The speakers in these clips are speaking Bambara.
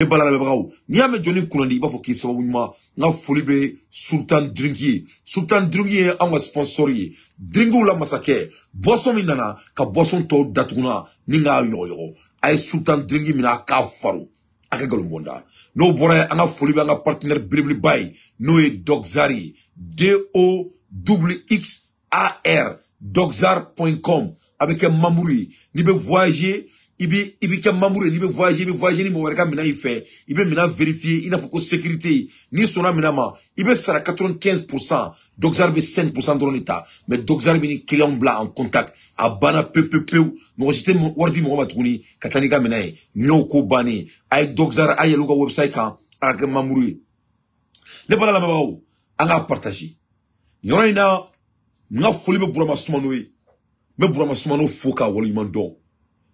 Ne balalamɛbagaw, n'i y'a mɛn jɔnni kunnandi, i b'a fɔ k'i sababu ɲuman. N ka foli bɛ Sultan Drink ye. Sultan Drink ye anw ka sponsor ye, drinkiw la masakɛ. Boisson min nana ka boisson tɔw datuguna ni k'a yɔgɔyɔgɔ, a ye Sultan Drink minɛ, a k'a faro, a ka nkalon bɔnda. N'o bɔra yen, an ka foli bɛ an ka partenaire belebeleba ye, n'o ye Doxar ye, D O W X A R, doxar.com. A bɛ kɛ membre ye n'i bɛ voyager, i bɛ kɛ membre ye n'i bɛ voyager, i bɛ voyager ni mɔgɔ wɛrɛ ka minɛn i fɛ, i bɛ minɛn vérifier, i n'a fɔ ko sécurité. N'i sɔnna minɛn ma, i bɛ sara 95%, Doxar bɛ 5% dɔrɔn de ta. Mais Doxar bɛ ni client bila en contact, a banna pewu pewu pewu. Mɔgɔ si tɛ wari di mɔgɔ ma tuguni ka taa n'i ka minɛn ye. Nin y'o ko bannen ye. A ye Doxar, a yɛlɛ u ka website kan, a ka kɛ membre ye. Ne bala lamɛnbagaw, an k'a partager yɔrɔ in na. N ka foli bɛ Burama Sumano ye. N bɛ Burama Sumano fo k'a waleɲuman dɔn.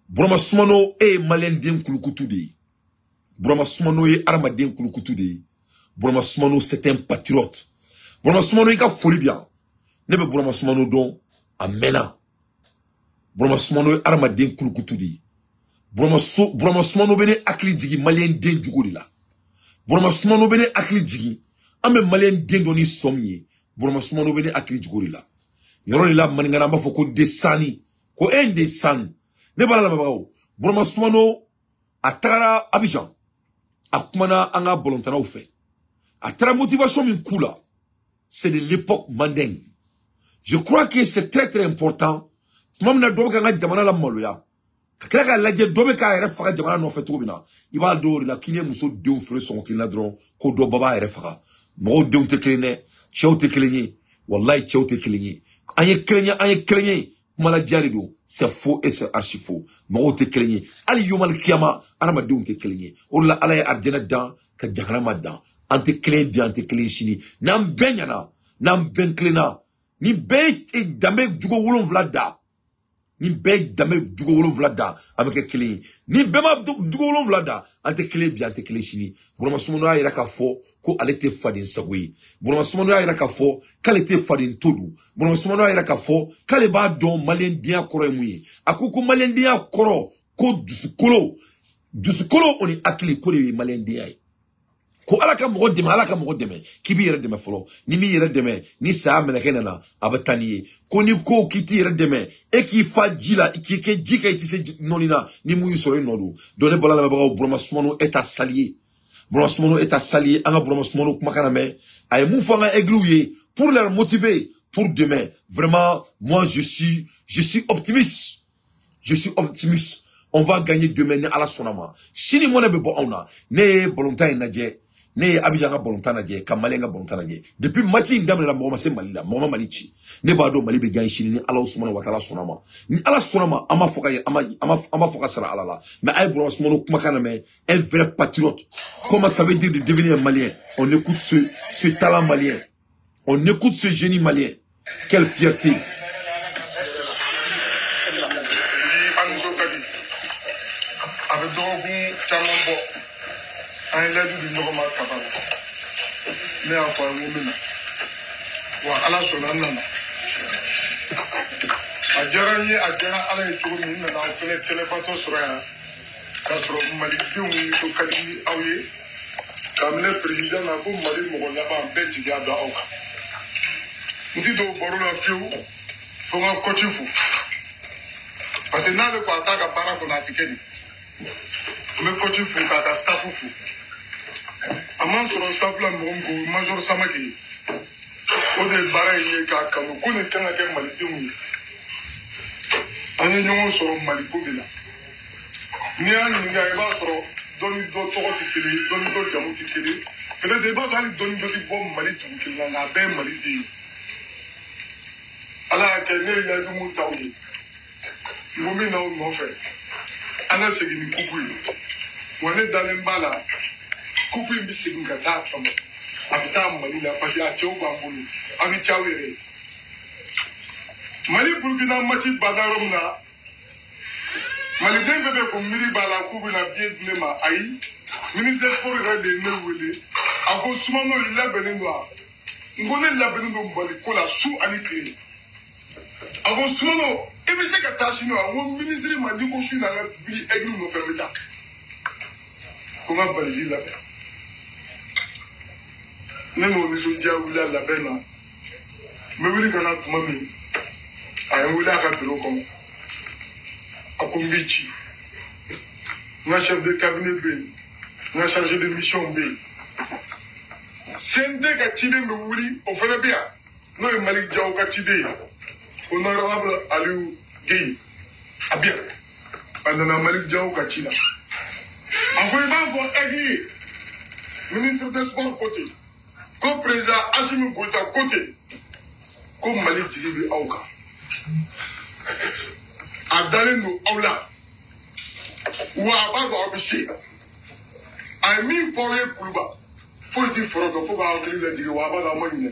Burama Sumano, e ye maliyɛnden kulukutu de ye. Burama Sumano ye hadamaden kulukutu de ye. Burama Sumano, c'est un patriote. Burama Sumano, i ka foli bi yan. Ne bɛ Burama Sumano dɔn a mɛnna. Burama Sumano ye hadamaden kulukutu de ye. Burama Sumano bɛ ne hakili jigin maliyɛnden jugu de la. Burama Sumano bɛ ne hakili jigin, an bɛ maliyɛnden dɔ ni sɔn min ye. Burama Sumano bɛ ne hakili jigin o de la. Yɔrɔ de la, maninkana, an b'a fɔ ko desani, ko e de sanu. Ne b'a lamɛnbagaw, Burama Sumano, a tagara Abidjan, a kumana an ka balontannaw fɛ, a taara motivation min k'u la, c'est de l'époque mandingue. Je crois que c'est très très important. Tuma min na dɔ bɛ k'an ka jamana la maloya, ka tila k'a lajɛ dɔ bɛ k'a yɛrɛ faga jamana nɔfɛ cogo min na, i b'a dɔn o de la k'i ye muso denw feere sɔngɔ kelen na dɔrɔn, ko dɔ ba b'a yɛrɛ faga. Mɔgɔw denw tɛ kelen dɛ, cɛw tɛ kelen ye, walayi, cɛw tɛ kelen ye. An ye kelen ye, an ye kelen ye, kumaladiya de don. C'est faux et c'est archi faux. Mɔgɔw tɛ kelen ye. Hali yomali kiyama, adamadenw tɛ kelen ye. O de la Ala ye arijɛnɛ dan ka jahanama dan. An tɛ kelen ye bi, an tɛ kelen ye sini. N'an bɛɛ ɲɛna, n'an bɛɛ kilenna, ni bɛɛ ye danbe jugu 7 da, ni bɛɛ ye danbe jugu 7 da, an bɛ kɛ kelen ye. Ni bɛɛ ma jugu 7 da, an tɛ kelen bi, an tɛ kelen sini. Burama Sumano y'a yira k'a fɔ ko ale tɛ faden sago ye. Burama Sumano y'a yira k'a fɔ k'ale tɛ faden to dun. Burama Sumano y'a yira k'a fɔ k'ale b'a dɔn maliyɛndenya kɔrɔ ye mun ye. A ko ko maliyɛndenya kɔrɔ ko dusukolo, dusukolo o ni hakili, ko de ye maliyɛndenya ye. Ko Ala ka mɔgɔ dɛmɛ, Ala ka mɔgɔ dɛmɛ, k'i b'i yɛrɛ dɛmɛ fɔlɔ. Ni m'i yɛrɛ dɛmɛ, ni saya mɛlɛkɛ nana, a bɛ taa n'i ye. Ko ni ko k'i t'i yɛrɛ dɛmɛ, e k'i fa ji la, k'i kɛ ji kɛ, i tɛ se nɔni na, ni mun y'i sɔrɔ, i nɔ don. Donc ne bala lamɛnbagaw, Burama Sumano est à saluer. Burama Sumano est à saluer. An ka Burama Sumano kumakan lamɛn, a ye mun fɔ an ka aigles ye pour les motiver pour demain. Vraiment, moi, je suis optimiste, je suis optimiste. On va gagner demain, ni Ala sɔnna ma. Sini mɔnɛ bɛ bɔ anw na. Ne ye balontan in lajɛ, ne ye Abidjan ka balontan lajɛ, ka Malien ka balontan lajɛ. Depuis match in daminɛna, mɔgɔ ma se Mali la, mɔgɔ ma Mali ci. Ne b'a dɔn Mali bɛ gagner sini, ni Ala sumana wa taala sɔnna ma. Ni Ala sɔnna ma, an b'a fɔ ka an b'a fɔ ka sara Ala la. Mais a ye Burama Sumano kumakan lamɛn, un vrai patriote. Comment ça veut dire de devenir un Malien? On écoute ce talent malien, on écoute ce génie malien. Quelle fierté! An nisɔn ka di. A bɛ dɔgɔkun caman bɔ, an ye layidu di ɲɔgɔn ma kaban. Ne y'a fɔ a ye, n ko n bɛ na, wa Ala sɔnna, n nana. A diyara n ye, a diyara Ala ye cogo min, n nana aw fɛnɛ kɛnɛbatɔ sɔrɔ yan, k'a sɔrɔ malidenw nisɔn ka di ni aw ye, k'a minɛ président na fo Mali mɔgɔ laban, bɛɛ jigiya bɛ aw kan. N ti don baro la fiyewu fo n ka coach fo, parce que n'ale ko a t'a ka baara kɔnɔ, a tɛ kɛ de. N bɛ coach fo k'a ka staff fo. A man sɔrɔ staff la mɔgɔ min ko Major Samake ye, o de ye baara in ye k'a kanu ko nin kan ka kɛ malidenw ye. An ye ɲɔgɔn sɔrɔ maliko de la. N'i y'a ɲininka, i b'a sɔrɔ dɔ ni dɔ tɔgɔ tɛ kelen ye, dɔ ni dɔ jamu tɛ kelen ye, peut-être i b'a sɔrɔ hali dɔ ni dɔ tɛ bɔ Mali dugu kelen na, nka a bɛɛ ye maliden ye. Ala y'a kɛ, ne ye layidu mun ta u ye, n ko n bɛ na aw nɔfɛ, an ka segin ni kupu ye. Wa ne dalen b'a la, kupu in bɛ segin ka taa kama, a bɛ taa Mali la, parce que a cɛw b'an bolo. Aw ni c'aw yɛrɛ ye. Mali Burukina match banna yɔrɔ min na, maliden bɛɛ bɛ ko miiri b'a la k'u bɛna billet di ne ma. Ayi, ministre des sports yɛrɛ de ye ne wele. A ko: "Sumano, i labɛnnen don wa?" N ko ne labɛnnen don Mali ko la su ani tile. A ko: "Sumano, i bɛ se ka taa sini wa?" N ko minisiri ma, n'i ko su in na, an ka wuli aigle nɔfɛ, n bɛ taa. Ko n ka valise labɛn. Ne n'o nisɔndiya wulila labɛn na. N bɛ wuli ka na tuma min, a ye n wele a ka biro kɔnɔ. A ko n b'i ci. N ka chef de cabinet bɛ yen, n ka chargé de mission bɛ yen. CNT ka ciden bɛ wuli, o fana bɛ yan, n'o ye Malick Diaw ka ciden ye. Honorable Aliou Guèye, a bɛ yan. A nana Malick Diaw ka ci la. A ko i b'a fɔ Aigle ye, ministre des sports ko ten, ko président Assimi Goïta ko ten, ko Mali jigi bɛ aw kan. A dalen don aw la. Wa a b'a dɔn aw bɛ se. A ye min fɔ aw ye Kuluba, foyi tɛ foro dɔn fo k'aw hakili lajigin, wa a b'a dɔn aw ma ɲinɛ.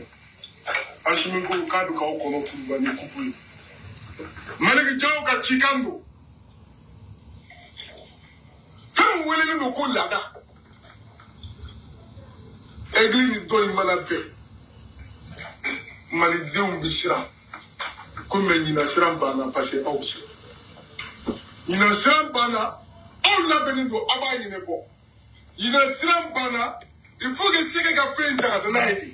Assimi ko k'a bɛ k'aw kɔnɔ Kuluba ni kupu ye. Malick Diaw ka cikan don. Fɛn min welelen don ko laada. Aigle ni dɔ in mana bɛn, Malidenw bɛ siran. Ko mɛ ɲinan siran banna parce que aw bɛ siran. Ɲinan siran banna, aw labɛnnen don, aw b'a ɲɛnabɔ. Ɲinan siran banna, il faut que Sɛgɛ ka fɛn in ta ka taa n'a ye de.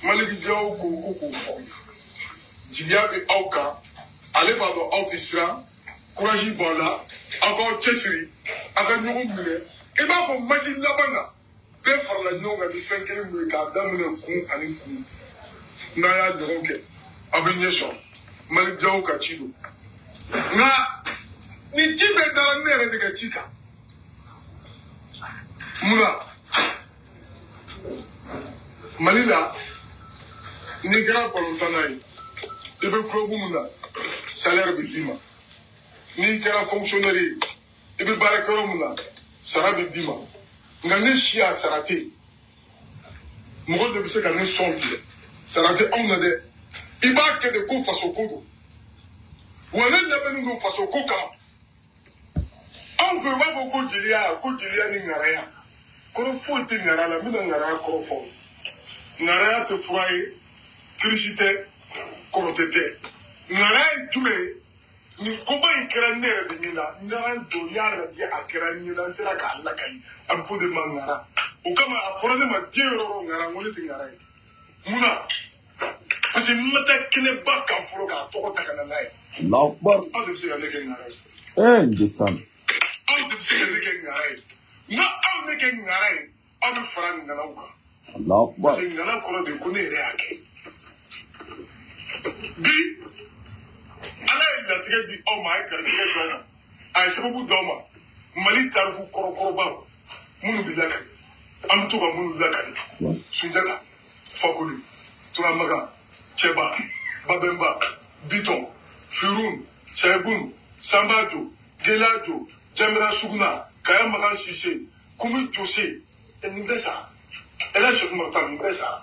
Malick Diaw ko k'o fɔ. Jigiya bɛ aw kan, ale b'a dɔn aw tɛ siran, courage b'aw la, aw k'aw cɛsiri, aw ka ɲɔgɔn minɛ. I b'a fɔ match laban na, bɛɛ farala ɲɔgɔn kan ni fɛn kelen mun ye k'a daminɛ kun ani kun. N'a y'a ɲɔgɔn kɛ, aw bɛ ɲɛ sɔrɔ. Malick Diaw ka ci don. Nka nin ci bɛɛ dara ne yɛrɛ de ka ci kan. Munna Mali la, n'i kɛra balontanna ye, i bɛ club mun na, salaire bɛ d'i ma. N'i kɛra fonctionnaire ye, i bɛ baarakɛyɔrɔ mun na, sara bɛ d'i ma. Nka ne si a sara tɛ yen. Mɔgɔ de bɛ se ka ne sɔn tigɛ. Sara tɛ anw na dɛ. I b'a kɛ de ko faso ko don. Wa ne labɛnnen don faso ko kama. Anw fɛ u b'a fɔ ko jeliya ni ŋaraya. Kɔrɔ foyi tɛ ŋaraya la, n bɛna ŋaraya kɔrɔ fɔ. Ŋaraya tɛ fura ye, kirisi tɛ, kɔrɔtɛ tɛ. Ŋaraya ye jumɛn ye? Nin koba in kɛra ne yɛrɛ de ɲɛ la. N nana n don, n y'a lajɛ, a kɛra n ɲɛ la, n sera k'a lakali. A bɛ fɔ de ma ŋara. O kama a fɔra ne ma diɲɛ yɔrɔ o yɔrɔ ŋara, n ko ne tɛ ŋara ye. Munna? Parce que n ma taa kɛnɛba kan fɔlɔ k'a tɔgɔ ta ka na n'a ye. Allahu Akbar. Aw de bɛ se ka ne kɛ ŋara ye. Ndeysaan. Aw de bɛ se ka ne kɛ ŋara ye. N'a aw ne kɛ ŋara ye, aw bɛ fara ŋanaw kan. Allahu Akbar. Parce que ŋana kɔrɔ de ko ne yɛrɛ y'a kɛ. Bi Ala ye latigɛ di aw ma, a ye garijɛgɛ d'aw ma, a ye sababu d'aw ma. Mali tariku kɔrɔkɔrɔbaw minnu bɛ lakali, an bɛ to ka minnu lakali. Sunjata, Fakoli, Turamaga, Cɛba, Babɛnba, Bitɔn, Firun, Sɛbun, Sanbajo, Gelajo, Jamira Suguna, Kaya Magan Sise, Kumi Jose, nin bɛɛ sara. Ɛla Sɛki Umaru ta nin bɛɛ sara.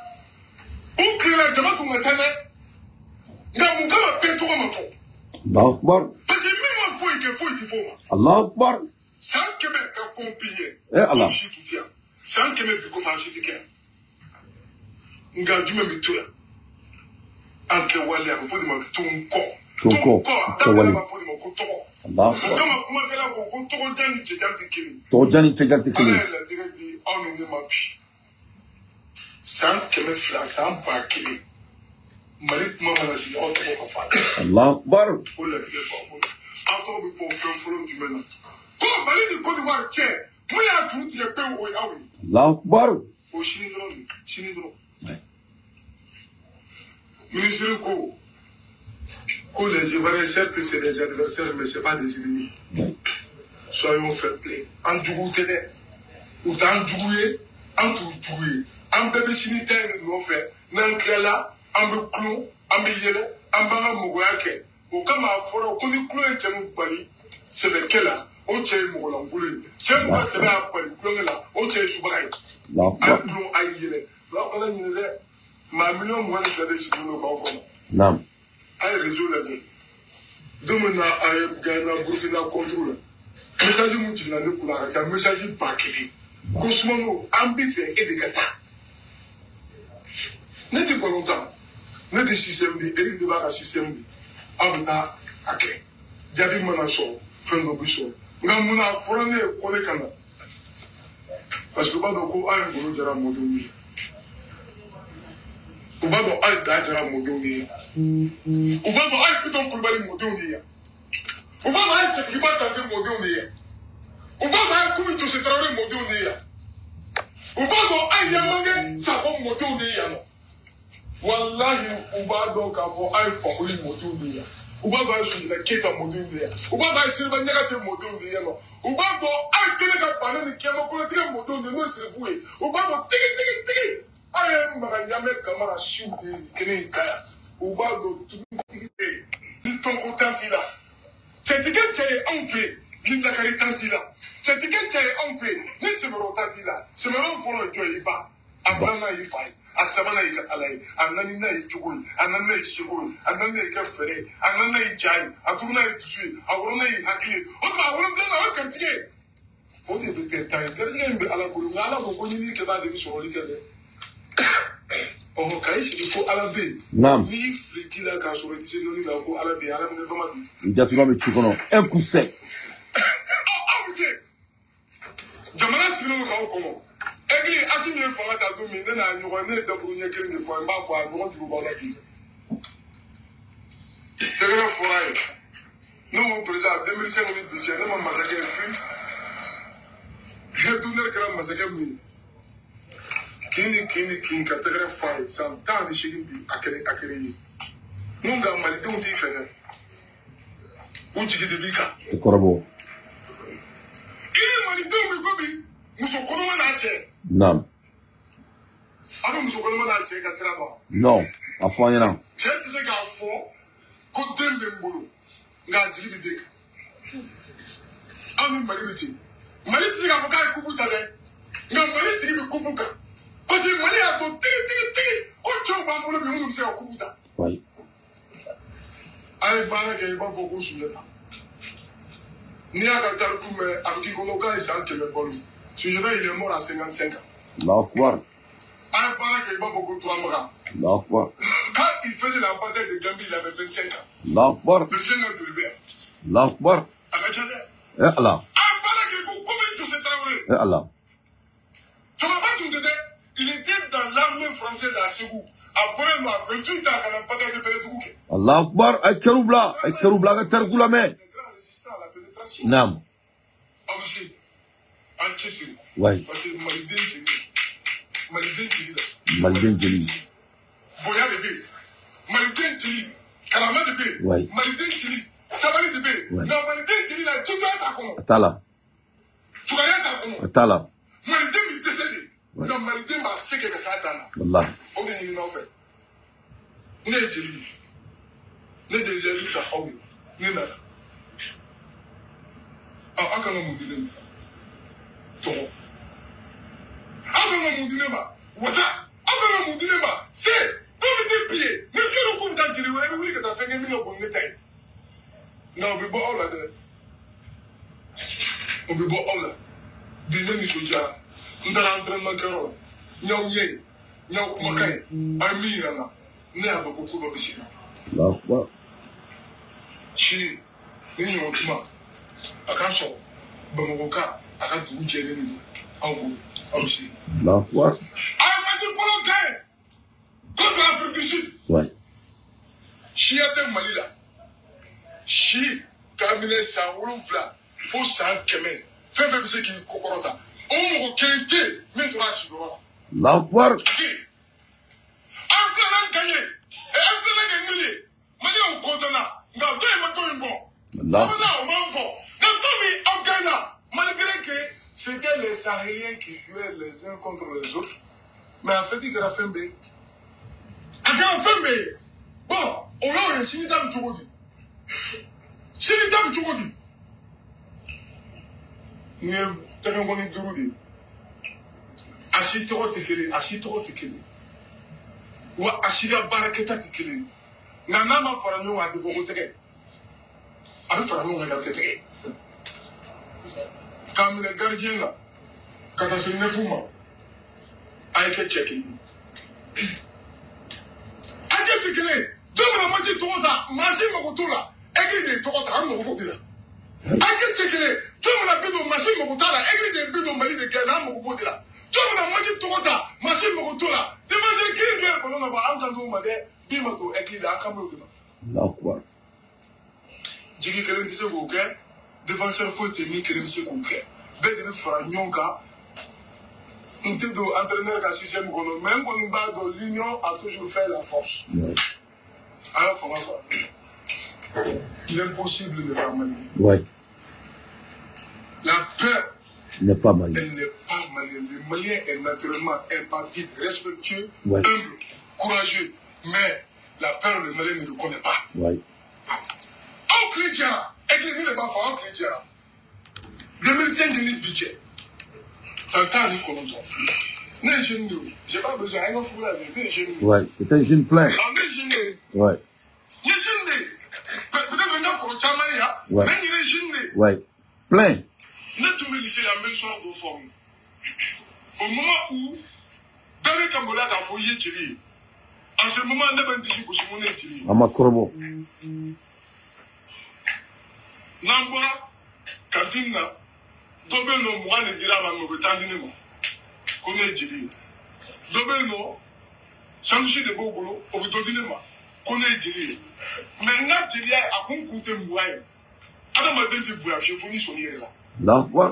U tilela jama tun ka ca dɛ. Nka mun kama bɛɛ tɔgɔ ma fɔ? Allahu Akbar. Parce que min ma foyi kɛ, foyi ti fɔ o ma. Allahu Akbar. San 100 ka kɔn bi ɲɛ. Ala. Anw si tun tɛ yan. San 100 bi kɔfɛ an si tɛ kɛ yan. Nka jumɛn bɛ to yan? An kɛwale, a bɛ fɔ de ma ton kɔ. Ton kɔ, a kɛwale. daminɛ b'a fɔ de ma ko tɔgɔ. Allahu O Akbar. kama kumakɛla ko ko tɔgɔjan ni cɛjan tɛ kelen. Tɔgɔjan ni cɛjan tɛ Ala kelen. ye latigɛ di aw ni ne ma bi. San 200, san 1000. Mali kuma mana sigi aw tɔgɔ ka fɔ a la. Allahu Akbar. O latigɛ b'aw bolo. Aw tɔgɔ bɛ fɔ fɛn fɔlɔ jumɛn na? Ko Mali ni Côte d'Ivoire cɛ, mun y'a juru tigɛ pewu, o ye aw ye. Allahu Akbar. O sini dɔrɔn de, sini dɔrɔn. Ministre ko les Ivoiriens, certes c'est des adversaires, mais c'est pas des ennemis. Soyons fair play. An jugu tɛ dɛ. U t'an jugu ye, an t'u jugu ye. An bɛɛ bɛ sini ta in de nɔfɛ. N'an tilala, an bɛ kulon, an bɛ yɛlɛ, an b'an ka mɔgɔya kɛ. O kama a fɔra ko ni kulon ye cɛ min bali sɛbɛkɛ la, o cɛ ye mɔgɔlankolon ye. Cɛ min ka sɛbɛ y'a bali kulonkɛ la, o cɛ ye subaga ye. Allahu A ye Akbar. kulon, a ye yɛlɛ. Aw kana ɲinɛ dɛ. Maa 22 miliyɔn de sigilen don k'aw kɔnɔ. Naam. A ye réseau lajɛ. Don min na a ye Gana Burkina contre la. Message mun jiginna ne kunna, a ka ca message 1000. Ko Sumano, an bɛ fɛ e de ka taa. Ne tɛ balon tan. Ne tɛ système di, Eric de b'a ka système di. Aw bɛ taa a kɛ. Jaabi mana sɔrɔ, fɛn dɔ bɛ sɔrɔ. Nka munna a fɔra ne ye ko ne ka na. Parce que u b'a dɔn ko aw ye ngolo jara mɔdenw ye. U b'a dɔn aw ye da jara mɔdenw ye. U b'a dɔn aw ye Bitɔn Kulubali mɔdenw de ye. U b'a dɔn aw ye Cɛtigiba Kante mɔdenw de ye. U b'a dɔn aw ye Kumi Jose Tarawele mɔdenw de ye. U b'a dɔn aw ye Yamankɛ Sakɔ mɔdenw de ye yan nɔ. Walahi u b'a dɔn k'a fɔ aw ye Fakoli mɔdenw de ye. U b'a dɔn aw ye Sunjata Keyita mɔdenw de ye. U b'a dɔn aw ye Seriba Ɲagate mɔdenw de ye yan nɔ. U b'a dɔn aw ye kɛnɛ ka Banɛ ni Kiyama Kɔnɔtigɛ mɔdenw de ye n'o ye Sirifu ye. U b'a dɔn tigi tigi tigi aw ye Maga Ɲamɛ Kamara siw de ye nin kɛnɛ in kan yan. U b'a dɔn tigi tigi ni tɔnko tan t'i la. Cɛ ti kɛ cɛ ye anw fɛ yen ni lakari tan t'i la. Cɛ ti kɛ cɛ ye anw fɛ yen ni sɛmɛrɔ tan t'i la. Sɛmɛrɔ fɔlɔ ye jɔn ye i ba. A filanan y'i fa ye. A sabanan y'i ka ala ye. A naaninan y'i cogo ye. A naaninan y'i seko ye. A naaninan y'i ka fɛɛrɛ ye. A naaninan y'i ja ye. A duurunan y'i dusu ye. A wɔɔrɔnan y'i hakili ye. O tuma a wolonfilanan o ye garijɛgɛ ye. O de bɛ kɛ tan ye. Garijɛgɛ in bɛ ala bolo nka ala ko ko ɲinini kɛ b'a de bɛ sɔrɔli kɛ dɛ. Ɔhɔ ka i sigi ko ala bɛ yen. Naam. N'i y'i fili ji la k'a sɔrɔ i tɛ se dɔnni la ko ala bɛ yen ala minɛ bama bi. I datugulan bɛ ci kɔnɔ. Un coup sec. Aw bɛ se. Jamana sigilen don k'aw kɔnɔ. Egili Asimi ye fanga ta don min ne n'a ɲɔgɔn ne ye daburu ɲɛ kelen de fɔ n b'a fɔ a ɲɔgɔn juru b'aw la bi. Tɛgɛrɛ fɔra ye. Ne ko président 2005 ni bi cɛ ne ma masakɛ ye fi. D'honneur kɛra masakɛ min ye. Kin ni kin ni kin ka tɛgɛrɛ f'a ye san 18 bi a kɛra ye. Mun nka malidenw t'i fɛ dɛ. U jigi de b'i kan. Tɛ kɔrɔbɔ. I ni malidenw bɛ komi muso kɔnɔma n'a cɛ. Naam. A bɛ muso kɔnɔma n'a cɛ ka sira dɔn. Non. A fɔ an ɲɛna. Cɛ tɛ se k'a fɔ ko den bɛ n bolo nka a jigi bɛ den kan. Aw ni Mali bɛ ten. Mali tɛ se k'a fɔ k'a ye kupu ta dɛ. Nka Mali jigi bɛ kupu kan. Parce que Mali y'a dɔn tigi tigi tigi ko cɛw b'an bolo bi minnu bɛ se ka kupu ta. Oui. A ye baara kɛ i b'a fɔ ko Sunjata. N'i y'a ka tariku mɛn a bɛ k'i kɔnɔ k'a ye san 100 balo. Sunjata il est mort à 55 ans. Allahu Akbar. A ye baara kɛ i b'a fɔ ko Turamagan. Allahu Akbar. Quand il faisait la bataille de Gambie, il avait 25 ans. Allahu Akbar. 25 ans joli bɛ yan. Allahu Akbar. A ka ca dɛ. Eh Allah. A ye baara kɛ ko Komi Jose Traoré. Eh Allah. Cɛkɔrɔba tun tɛ dɛ. Il était dans l'armée française à Ségou. A bɔra yen nɔ à 28 ans ka na bataille de Bɛlɛdugu kɛ. Allahu Akbar. A ye kɛriw bila. A ye kɛriw bila a ka tariku lamɛn. Les grands résistants à la pénétration. Naam. Aw bɛ se. An cɛsiri. Oui. Parce que maliden jeli. Maliden jeli la. Maliden jeli. Bonya de bɛ yen. Maliden jeli. Karama de bɛ yen. Oui. Maliden jeli. Sabali de bɛ yen. Oui. Nka maliden jeli la jitoya t'a kɔnɔ. A t'a la. Fugariya t'a kɔnɔ. A t'a la. Maliden bɛ dɛsɛ de. Oui. Nka maliden b'a se kɛ ka s'a dan na. Wallahi. O de ɲinina aw fɛ. Ne ye jeli ye. Ne de ye jaabi ta aw ye. Ne nana. Aw kan ka mun di ne ma? Tɔgɔ. Aw kan ka mun di ne ma? Wasa. Aw kan ka mun di ne ma? Se. Dɔw bɛ tɛ bi ye. Ni fiye ko bɛ taa jeli wɛrɛ i bɛ wuli ka taa fɛn kɛ min ka bon ni ne ta ye. Nka o bɛ bɔ aw la dɛ. O bɛ bɔ aw la. Bi ne nisɔndiyara. N taara entraînement kɛyɔrɔ la. N y'aw ɲɛ ye. N y'aw kumakan ye. A ye min yira n na. Ne y'a dɔn ko ko dɔ bɛ sen na. Allahu Akbar. Sini ni ɲɔgɔn kuma a k'a sɔrɔ Bamakɔ ka a ka dugu jɛlen de don aw bolo aw bɛ se. Allahu Akbar. A ye match fɔlɔ gagné contre l'Afrique du Sud. Oui. Siya tɛ Mali la. Si k'a minɛ san 7 fo san 100 fɛn fɛn bɛ se k'i kɔkɔrɔta o mɔgɔ kelen tɛ yen min tora a sigiyɔrɔ la. Allahu Akbar. A tɛ yen. An filanan gagné an filanan kɛ nul ye Maliyɛnw content na nka dɔ in ma dɔ in bɔ. Allah. Sabanan o m'an bɔ nka komi aw gagné malgré que c'était les Sahéliens qui jouaient les uns contre les autres mais a fɛti kɛra fɛn bɛɛ ye. A kɛra fɛn bɛɛ ye. Bon o y'o ye sini ta bɛ cogo di? Sini ta bɛ cogo di? Nin ye tɛgɛkɔni 5 de ye. A si tɔgɔ tɛ kelen a si tɔgɔ tɛ kelen wa a si ka baarakɛta tɛ kelen ye. Nka n'a ma fara ɲɔgɔn kan a tɛ fɔ ko tɛgɛ. A bɛ fara ɲɔgɔn kan de a bɛ kɛ tɛgɛ ye. K'a minɛ gardien la ka taa se nefu ma a ye kɛ cɛ kelen ye. A kɛ cɛ kelen ye. Jɔn bɛna match tɔgɔ ta maa si mago t'o la Aigle de ye tɔgɔ ta an mago b'o de la. A kɛ cɛ kelen ye. Jɔn bɛna bi don maa si mago t'a la Aigle de ye bi don Mali de gɛn an mago b'o de la. mɔgɔ ta maa si mɔgɔ t'o la défenseur kelen kelen ballon na bɔ an kan t'o ma dɛ bin ma to équipe la an kan b'o de ma. Allahu akbar. Jigi kelen tɛ se k'o kɛ défenseur foyi tɛ min kelen bɛ se k'o kɛ bɛɛ de bɛ fara ɲɔgɔn kan. N tɛ don entraîneur ka système kɔnɔ mais n kɔni b'a dɔn l'union a toujours fait la force. A y'a fanga sɔrɔ. L'impossible n'est pas malien. Ouais. La peur n'est pas malienne. Elle n'est pas malienne. Le Malien est naturellement impavide, respectueux, ouais. Humble, courageux. Mais la peur, le Malien ne le connaît pas. Ouais. Aw tile jɛra, église ne b'a fɔ aw tile jɛra. 2005 ni bi cɛ, san 19. Ne ye jeune de ye, j'ai pas besoin, an ka furu la de, ne ye jeune de ye. Ouais, c'est un jeune plein. Ah, ne ye jeune de ye. Ouais. Ne ye jeune de ye. Peut-être n ka kɔrɔ caman ye yan. Ouais. Mais n yɛrɛ ye jeune de ye. Ouais. Plein. Ne tun bɛ lycée la, n bɛ soir dɔ former. Au moment où bɛɛ bɛ ka maloya k'a fɔ i ye jeli ye, en ce moment ne bɛ n disi gosi ko ne ye jeli ye. A ma kɔrɔbɔ. N'an bɔra cantine na, dɔ bɛ yen nɔ 20 de dira a ma mais o bɛ 10 di ne ma ko ne ye jeli ye. Dɔ bɛ yen nɔ sandwich de b'o bolo o bɛ dɔ di ne ma ko ne ye jeli ye. Mais n ka jeliya a kun tɛ 20 ye. Adamaden tɛ bonya fiyewu fo n'i sɔnni yɛrɛ la. Allahu akbar.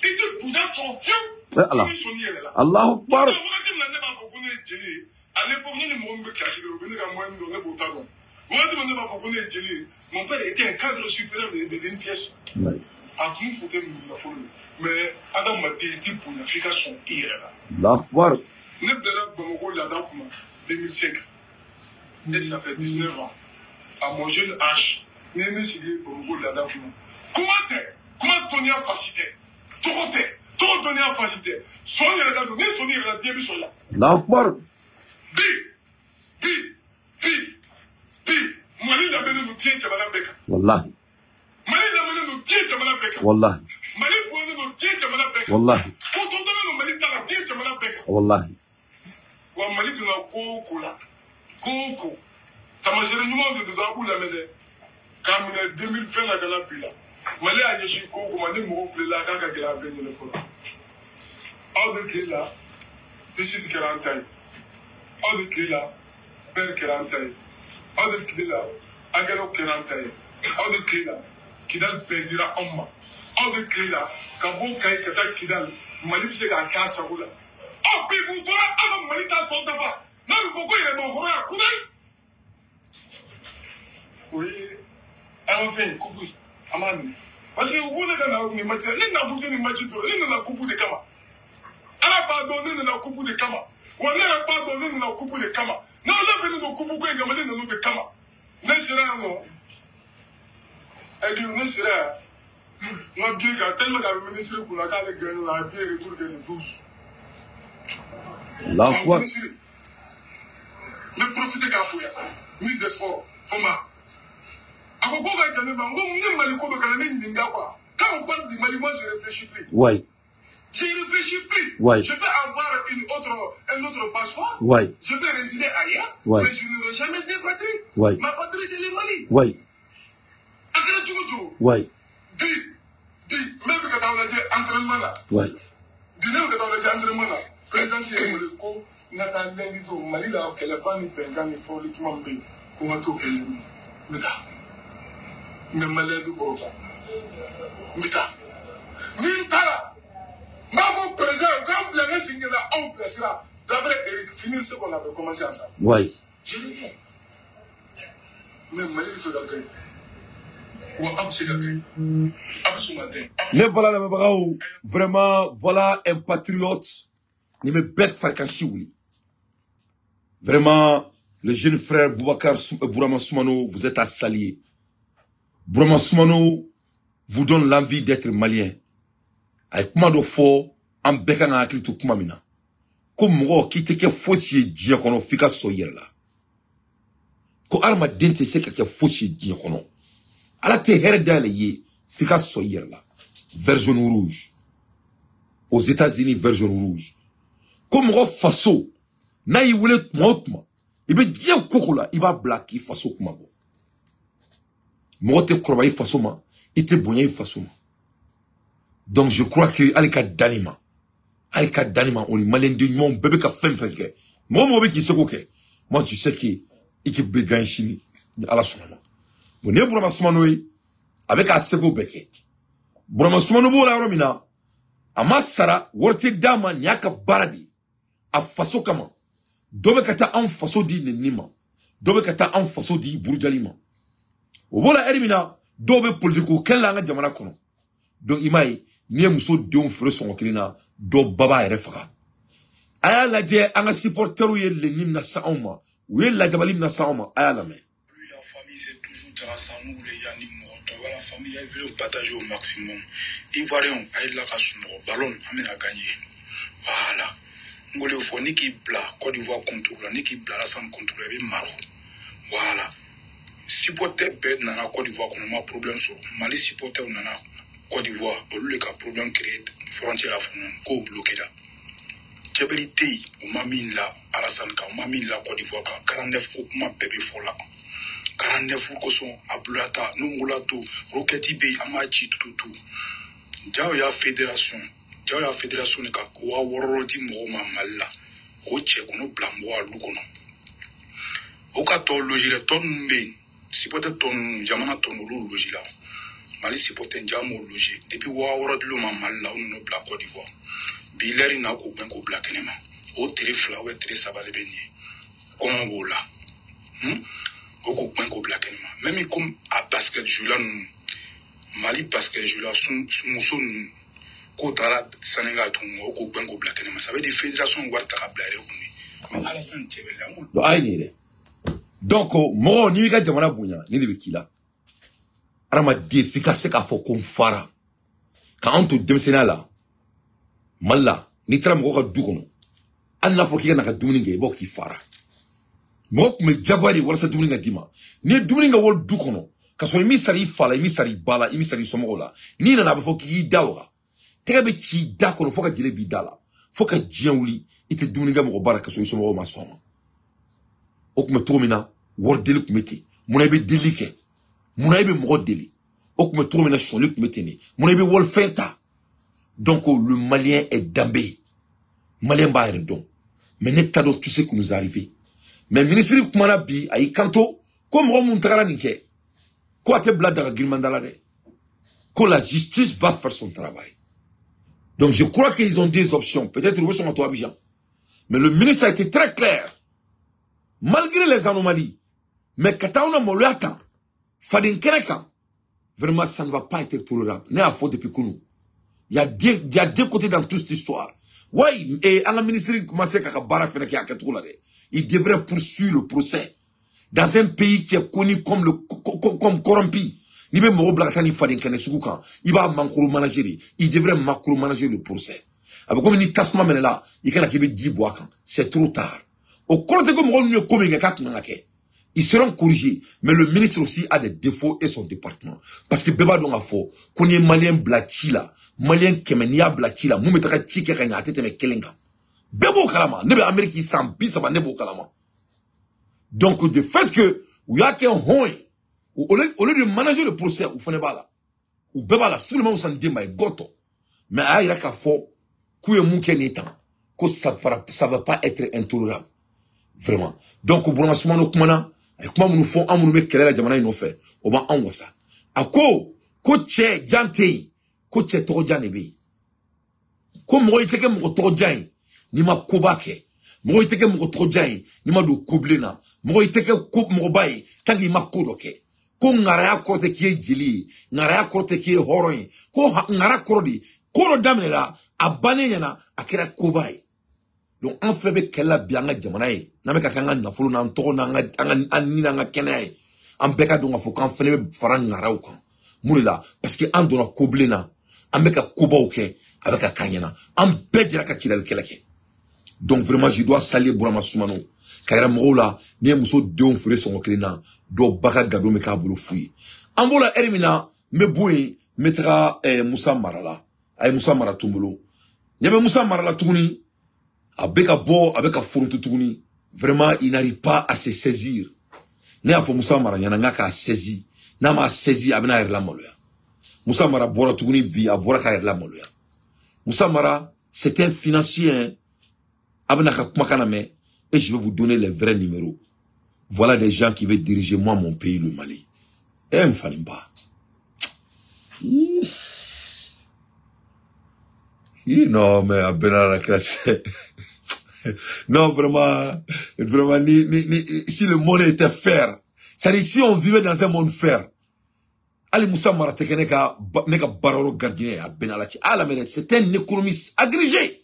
I tɛ bonya sɔrɔ fiyewu Ala. fo n'i sɔnni yɛrɛ la. Allahu akbar. Wagati min na ne b'a fɔ ko ne ye jeli ye, à l'époque ne ni mɔgɔ min bɛ kilasi kelen o bɛ ne ka moyenne dɔn ne b'o ta dɔn. Wagati min ne b'a fɔ ko ne ye jeli ye, mon père était un cadre supérieur de l'INPS. Ouais. A kun tɛ nafolo ye mais adamaden i tɛ bonya f'i ka sɔn i yɛrɛ la. Allahu akbar. Ne bilara Bamakɔ laada kunna 2005 et ça fait 19 ans. À mon jeune âge, ne ye ne sigi Bamakɔ laada kunna. Kuma tɛ, kuma dɔnniya fasi tɛ, tɔgɔ tɛ, tɔgɔ dɔnniya fasi tɛ. Sɔn yɛrɛ ka don, n'i sɔnni yɛrɛ la diɲɛ bɛ sɔn i la. Allahu akbar. Bi, bi, bi, bi, Mali labɛnnen don diɲɛ jamana bɛɛ kan. Wallahi. Mali labɛnnen don diɲɛ jamana bɛɛ kan. Wallahi. Mali bɔnnen don diɲɛ jamana bɛɛ kan. Wallahi. Ko tɔ dɔnnen don Mali ta la diɲɛ jamana bɛɛ kan. Wallahi. Wa Mali donna ko o ko la, ko o ko, taamasiyɛn ɲumanw de don a b'u lamɛn dɛ. K'a minɛ 2020 la ka na bi la. Mali y'a ɲɛsin ko o ko ma ni mɔgɔw filela k'a ka gɛlɛn a bɛɛ ɲɛnabɔ la. Aw de tile la, Tessit kɛra an ta ye. Aw de tile la, Bɛri kɛra an ta ye. Aw de tile la, Agɛrɛw kɛra an ta ye. Aw de tile la, Kidali bɛɛ dira anw ma. Aw de tile la, ka bɔ Kayi ka taa Kidali, Mali bɛ se k'a k'a sago la. Aw bi u tora aw ka Mali ta tɔ dafa. N'a bɛ fɔ ko yɛrɛmahɔrɔnya kudayi. O ye an ka fɛn ye kupu ye, an b'a minɛ. Parce que u ko ne ka na nin match la, ne nakun tɛ nin match dɔrɔn, ne nana kupu de kama. Ala b'a dɔn ne nana kupu de kama. Wa ne yɛrɛ b'a dɔn ne nana kupu de kama. N'aw labɛnnen don kupu ko in kama, ne nana o de kama. Ne sera yan nɔ, ɛdi ne sera yan, n ka billet kan tellement qu'a bɛ ministre kunna k'ale gagné la, a ye billet retour kɛ le 12. Allahu akbar. N bɛ profiter k'a fo yan, ministre des sports, Fɔnba. A ko ko ka jan ne ma, n ko ne Mali ko dɔ kana ne ɲininka quoi. Quand on parle du Mali, moi je réfléchis plus. Ouais. Je réfléchis plus. Ouais. Je peux avoir un autre passeport. Ouais. Je peux résider ailleurs. Ouais. Mais je n'aurai jamais de patrie. Ouais. Ma patrie, c'est le Mali. Ouais. A kɛra cogo cogo. Ouais. Bi, bi, même ka taa lajɛ entraînement la. Ouais. Bi ne bɛ ka taa lajɛ entraînement la. Présidence yɛrɛ wele ko n ka taa lundi don Mali la kɛlɛba ni bɛnkan ni fɔli kuma min bɛ yen ko n ka t'o kɛ lundi. N bɛ taa. N bɛ maliyɛn du kɔrɔ ta. N bɛ taa. Ni n taara, n b'a fɔ président u k'an bila n ka segin ka na anw bilasira. D'après Eric, finir ce qu'on avait commencé ensemble. Ouais. Je reviens. Mais Mali bɛ fɛ ka gagner. Wa aw bɛ se ka gagner. Aw bɛ sɔn ka gagner. Ne bala lamɛnbagaw, vraiment, voilà un patriote. Ni bɛ bɛɛ farikansi wuli. Vraiment, le jeune frère Boubacar Bourama Soumano, vous êtes à saluer. Bourama Soumano vous donne l'envie d'être malien. A ye kuma dɔ fɔ an bɛɛ kan ka hakili to kuma min na. Ko mɔgɔ k'i tɛ kɛ fosi ye diɲɛ kɔnɔ f'i ka sɔn i yɛrɛ la. Ko hadamaden tɛ se ka kɛ fosi ye diɲɛ kɔnɔ. Ala tɛ hɛrɛ dayɛlɛ i ye f'i ka sɔn i yɛrɛ la. Vert jaune rouge. Aux États-Unis, vert jaune rouge. Ko mɔgɔ faso n'a y'i wele tuma o tuma i bɛ diɲɛ ko la i b'a bila k'i faso kuma bɔ. Mɔgɔ tɛ kɔrɔbaya i faso ma, i tɛ bonya i faso ma. Donc je crois que hali ka dan nin ma, Hali ka danni ma o ni maliyɛn den ɲumanw bɛɛ bɛ ka fɛn fɛn kɛ, mɔgɔ mɔgɔ bɛ k'i seko kɛ. Moi, je sais que équipe bɛ gagner sini ni Ala sɔnna ma. Bon, nin ye Burama Sumano ye, a bɛ k'a seko bɛɛ kɛ. Burama Sumano b'o la yɔrɔ min na, a ma sara, wari tɛ d'a ma, nin y'a ka baara de ye a faso kama. Dɔ bɛ ka taa anw faso di nɛni ma, dɔ bɛ ka taa anw faso di burujali ma. O b'o la ɛri min na, dɔw bɛ politiko kɛlɛ la an ka jamana kɔnɔ. Donc i m'a ye, n'i ye muso denw feere sɔngɔ kelen na, dɔ ba b'a yɛrɛ faga. A y'a lajɛ an ka supporters ye lenni min na se anw ma, u ye lajabali min na se anw ma, a y'a lamɛn. La famille, c'est toujours grâce à nous, les Yannick Moronto. Voilà, la famille, elle veut partager au maximum. Ivoirien, elle a sunɔgɔ ballon, an bɛna gagner. Voilà. N ko de fɔ ni k'i bila Côte d'Ivoire contre la, ni k'i bila Alassane contre la, i bɛ maro. Voilà. Supporter bɛɛ nana Côte d'Ivoire kɔnɔ, ma problème sɔrɔ. Mali supporter nana Côte d'Ivoire, olu de ka problème créer frontière la fɔlɔ, k'o bloqué la. Cɛbɛri tɛ yen, u ma min la Alassane kan, u ma min la Côte d'Ivoire kan. 49 ko kuma bɛɛ bɛ fɔ la. 49 kosɔn a bulata n'u m'o to roquette bɛ yen, an b'a ci tututu. Jagoya fédération, jagoya fédération de ka 6000 di mɔgɔw ma Mali la, k'o cɛ k'o bila mɔgɔw ka lu kɔnɔ. O ka tɔ loger dɛ, tɔ ninnu bɛ yen, supporter tɔ ninnu, jamana tɔ ninnu, olu loger la. Mali supporter ja m'o loger depuis 6000 dil'u ma Mali la, u nana bila Côte d'Ivoire. Bi lɛri in na k'o gɛn k'o bila kɛnɛma, o tere 2 ou tere 3 de bɛ nin ye, kɔngɔ b'o la. O k'o gɛn k'o bila kɛnɛma. Même comme a basket joueur ninnu, Mali basket joueur muso ninnu, k'o taara Sénégal tuguni, o k'o gɛn k'o bila kɛnɛma. Ça veut dire fédération wari ta ka bila yɛrɛ kun ye. Mais Alassane Cɛbɛli, an Donc a ye nin ye dɛ. Donc mɔgɔ n'i b'i ka jamana bonya, nin de bɛ k'i la. Hadamaden f'i ka se k'a fɔ ko n fara. K'anw to denmisɛnninya la Mali la, n'i taara mɔgɔ ka du kɔnɔ, hali n'a fɔra k'i ka na ka dumuni kɛ, i b'a fɔ k'i fara. Mɔgɔ tun bɛ jagoya de walasa dumuni ka d'i ma. N'i ye dumuni kɛ wali du kɔnɔ, ka sɔrɔ i m'i sara i fa la, i m'i sara i ba la, i m'i sara i somɔgɔw la, n'i nana a bɛ fɔ k'i k'i da waga. Tɛgɛ bɛ ci i da kɔnɔ fo ka jeli b'i da la, fo ka diɲɛ wuli, i tɛ dumuni kɛ mɔgɔ ba la ka sɔrɔ i somɔgɔw ma sɔn a ma. O tun bɛ cogo min na, wari deli tun bɛ ten. Munna i bɛ deli kɛ? Munna i bɛ mɔgɔ deli? O tun bɛ cogo min na, sɔli tun bɛ ten de. Munna i bɛ walifɛn ta? Donc le Malien est danbe. Malien b'a yɛrɛ dɔn. Mais ne t'a dɔn tout ce qui nous est arrivé. Mais ministre kumana bi, a y'i kanto ko mɔgɔ mun tagara nin kɛ, ko a tɛ bila daga girimanda la dɛ, ko la justice va faire son travail. Donc je crois qu'ils ont des options. Peut-être ils sont à Abidjan. Mais le ministre a été très clair. Malgré les anomalies, mais ka taa anw maloya tan faden kɛnɛ kan, vraiment ça ne va pas être tolérable. Ne y'a fɔ depuis kunun. Il y a deux côtés dans toute cette histoire. Oui, et an ka ministre commencé k'a ka baara fɛnɛ kɛ a kɛcogo la dɛ. Il devrait poursuivre le procès. Dans un pays qui est connu comme le comme corrompu, n'i bɛ mɔgɔ bila ka taa ni faden kɛnɛ sugu kan, i b'a macro-manager de. Il devrait macro-manager le procès. A bɛ komi ni tasuma minɛ la, i kana k'i bɛ ji bɔ a kan. C'est trop tard. O kɔrɔ tɛ ko mɔgɔ ninnu ye ko min kɛ k'a tun kan ka kɛ. Ils seront corrigés. Mais le ministre aussi a des défauts et son département. Parce que bɛɛ b'a dɔn k'a fɔ ko n'i ye Malien bila ci la, Malien 100 n'i y'a bila ci la, mun bɛ taga ci kɛ ka ɲɛ, a tɛ tɛmɛ kelen kan. Bɛɛ b'o kalama. Ne bɛ Amérique san 30, ne b'o kalama. Donc de fait que u y'a kɛ hɔn ye, au lieu de manager le procès, u fana b'a la. U bɛɛ b'a la. Souleymane Sandemba ye gɔtɔ. Mais a y'a yira k'a fɔ k'u ye mun kɛ nin tan, ko ça va pas être intolérable. Vraiment. Donc Burama Sumano kumana, a ye kuma minnu fɔ an minnu bɛ kɛlɛ la jamana in nɔfɛ, o b'an wasa. A ko ko cɛ jan tɛ yen, ko cɛ tɔgɔjan de bɛ yen. Ko mɔgɔ i tɛ kɛ mɔgɔ tɔgɔjan ye n'i ma koba kɛ. Mɔgɔ i tɛ kɛ mɔgɔ tɔgɔjan ye n'i ma don kobilen na. Mɔgɔ i tɛ kɛ ko mɔgɔba ye tant qu'il ma ko dɔ kɛ. Ko ŋaraya kɔrɔ tɛ k'i ye jeli ye, ŋaraya kɔrɔ tɛ k'i ye hɔrɔn ye. Ko ŋara kɔrɔ de, ko dɔ daminɛra, a bannen ɲɛna, a kɛra koba ye. Donc an fɛn bɛ kɛlɛ la bi an ka jamana ye, n'an bɛ ka kɛ an ka nafolo n'an tɔgɔ n'an ka an ka an ni n'an ka kɛnɛya ye, an bɛɛ ka dɔn k'a fɔ k'an fɛnɛ bɛ fara ŋaraw kan. Mun de la? Parce que an donna kobilen na, an bɛ ka kobaw kɛ, a bɛ ka k'an ɲɛna, an bɛɛ jɛra ka Kidali kɛlɛ kɛ. Donc vraiment je dois saluer Burama Sumano. Ka yira mɔgɔw la, n'i ye muso denw feere sɔngɔ kelen na, dɔw ba ka gadon bɛ k'a bolo fu ye. An b'o la ɛri min na, n bɛ bɔ yen, n bɛ taga Musa Mara la. A ye Musa Mara to n bolo. Ɲɛ bɛ Musa Mara la tuguni, a bɛ ka bɔ, a bɛ ka foronto tuguni. Vraiment, il n'arrive pas à se saisir. Ne y'a fɔ Musa Mara ɲɛna n k'a k'a saisi. N'a m'a saisi, a bɛna a yɛrɛ lamaloya. Musa Mara bɔra tuguni bi, a bɔra k'a yɛrɛ lamaloya. Musa Mara, C'est un financier, hein. Et je vais vous donner les vrais numéros. Voilà des gens qui veulent diriger moi, mon pays, le Mali. Et Mfalimba. Non, mais à la classe. Non, vraiment, vraiment, si le monde était fair, c'est-à-dire si on vivait dans un monde fair, Ali Moussa Mara tɛ kɛ ne ka baarayɔrɔ gardien a bɛn ala cɛ. A lamɛn dɛ, c'est un économiste agrégé.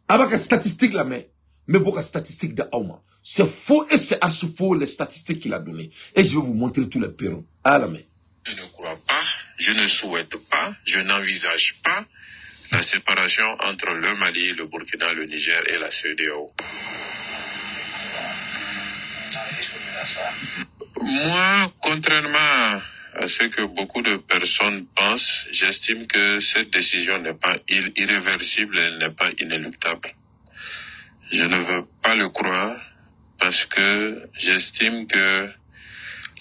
A b'a ka statistique lamɛn, n bɛ bɔ ka statistique di aw ma. C'est faux et c'est archi faux les statistiques qu'il a données. Et je vais vous montrer tous les perrons. A lamɛn. Je ne crois pas, je ne souhaite pas, je n'envisage pas la séparation entre le Mali, le Burkina, le Niger et la CEDEAO. Moi, contrairement à ce que beaucoup de personnes pensent, j'estime que cette décision n'est pas irréversible, elle n'est pas inéluctable. Je ne veux pas le croire parce que j'estime que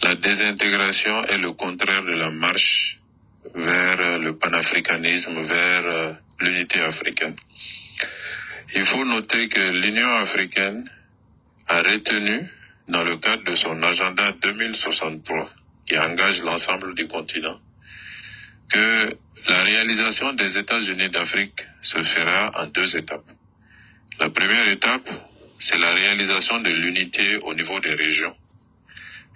la désintégration est le contraire de la marche vers le panafricanisme, vers l'unité africaine. Il faut noter que l'Union africaine a retenu, dans le cadre de son agenda 2063, qui engage l'ensemble du continent, que la réalisation des États-Unis d'Afrique se fera en deux étapes. La première étape, c'est la réalisation de l'unité au niveau des régions.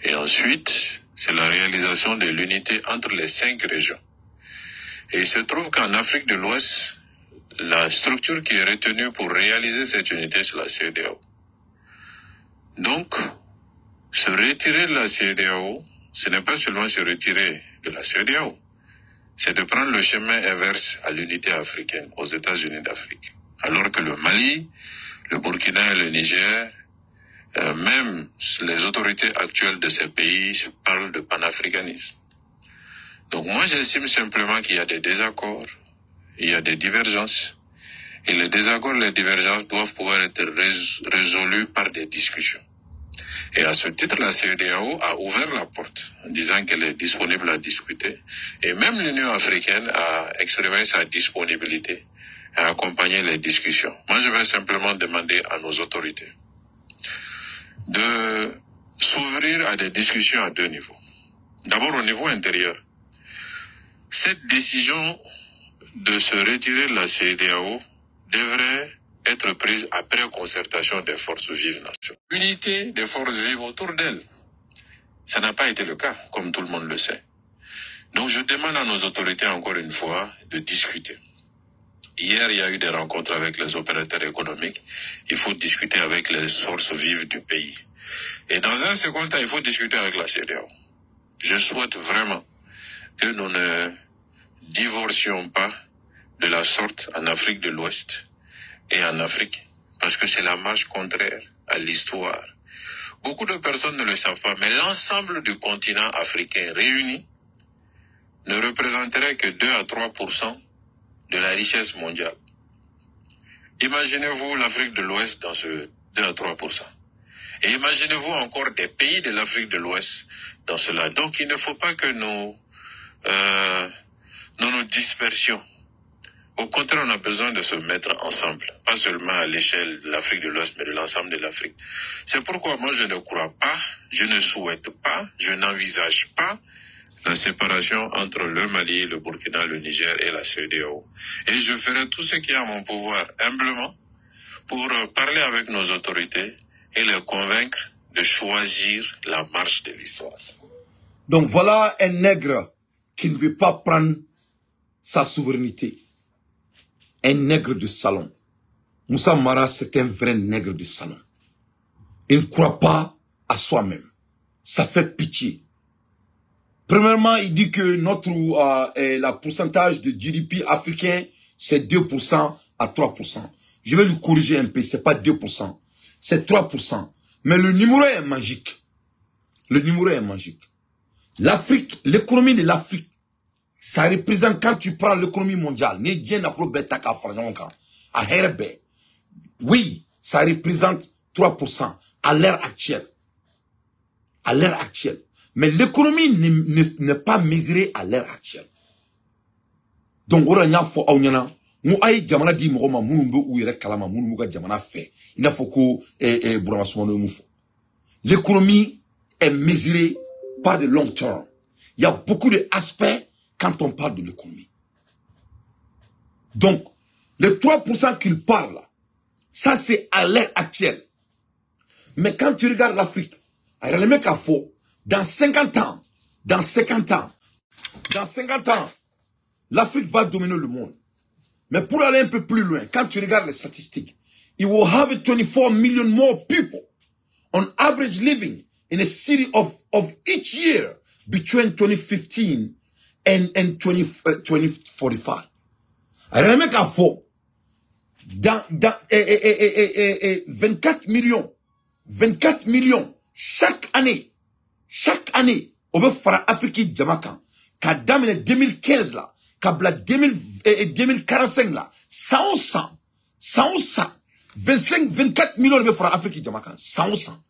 Et ensuite, c'est la réalisation de l'unité entre les 5 régions. Et il se trouve qu'en Afrique de l'Ouest, la structure qui est retenue pour réaliser cette unité, c'est la CEDEAO. Donc, se retirer de la CEDEAO, ce n'est pas seulement se retirer de la CEDEAO, c'est de prendre le chemin inverse à l'unité africaine, aux États-Unis d'Afrique. Alors que le Mali, le Burkina et le Niger, même les autorités actuelles de ces pays se parlent de panafricanisme. Donc moi j'estime simplement qu'il y a des désaccords, il y a des divergences, et les désaccords, les divergences doivent pouvoir être résolus par des discussions. Et à ce titre, la CEDEAO a ouvert la porte en disant qu'elle est disponible à discuter. Et même l'Union africaine a exprimé sa disponibilité à accompagner les discussions. Moi, je vais simplement demander à nos autorités de s'ouvrir à des discussions à deux niveaux. D'abord, au niveau intérieur. Cette décision de se retirer de la CEDEAO devrait être prise après concertation des forces vives nationales. L'unité des forces vives autour d'elle. Ça n'a pas été le cas, comme tout le monde le sait. Donc je demande à nos autorités, encore une fois, de discuter. Hier, il y a eu des rencontres avec les opérateurs économiques. Il faut discuter avec les forces vives du pays. Et dans un second temps, il faut discuter avec la CEDEAO. Je souhaite vraiment que nous ne divorcions pas de la sorte en Afrique de l'Ouest et en Afrique, parce que c'est la marche contraire à l'histoire. Beaucoup de personnes ne le savent pas, mais l'ensemble du continent africain réuni ne représenterait que 2 à 3% de la richesse mondiale. Imaginez-vous l'Afrique de l'Ouest dans ce 2 à 3%. Et imaginez-vous encore des pays de l'Afrique de l'Ouest dans cela. Donc il ne faut pas que nous nous dispersions. Au contraire, on a besoin de se mettre ensemble, pas seulement à l'échelle de l'Afrique de l'Ouest, mais de l'ensemble de l'Afrique. C'est pourquoi moi je ne crois pas, je ne souhaite pas, je n'envisage pas la séparation entre le Mali, le Burkina, le Niger et la CEDEAO. Et je ferai tout ce qui est à mon pouvoir, humblement, pour parler avec nos autorités et les convaincre de choisir la marche de l'histoire. Donc voilà un nègre qui ne veut pas prendre sa souveraineté. Un nègre de salon. Moussa Mara, c'est un vrai nègre de salon. Il ne croit pas à soi-même. Ça fait pitié. Premièrement, il dit que notre la pourcentage de GDP africain, c'est 2% à 3%. Je vais lui corriger un peu, c'est pas 2%, c'est 3%. Mais le numéro est magique. Le numéro est magique. L'Afrique, l'économie de l'Afrique, ça représente, quand tu prends l'économie mondiale, oui, ça représente 3% à l'ère actuelle. À l'ère actuelle. Mais l'économie n'est pas mesurée à l'ère actuelle. Donc, N ko a ye jamana di mɔgɔ ma minnu bɛ u yɛrɛ kalama, minnu b'u ka jamana fɛ, i n'a fɔ ko Burama Sumano ye mun fɔ. L'économie est mesurée par de long terme. Il y a beaucoup d'aspects quand on parle de l'économie. Donc, les 3% qu'il parle, ça c'est à l'heure actuelle. Mais quand tu regardes l'Afrique, les mecs à faux, dans 50 ans, dans 50 ans, dans 50 ans, l'Afrique va dominer le monde. Mais pour aller un peu plus loin, quand tu regardes les statistiques, it will have 24 million more people on average living in a city of each year between 2015 and 2045. Alors, les mecs à faux, dans 24 millions, 24 millions, chaque année, on veut faire Afrique Jamakan, qu'à 2015 là, qu'à 2045 là, 100, 100, 25, 24 millions de faire Afrique Jamakan, 100.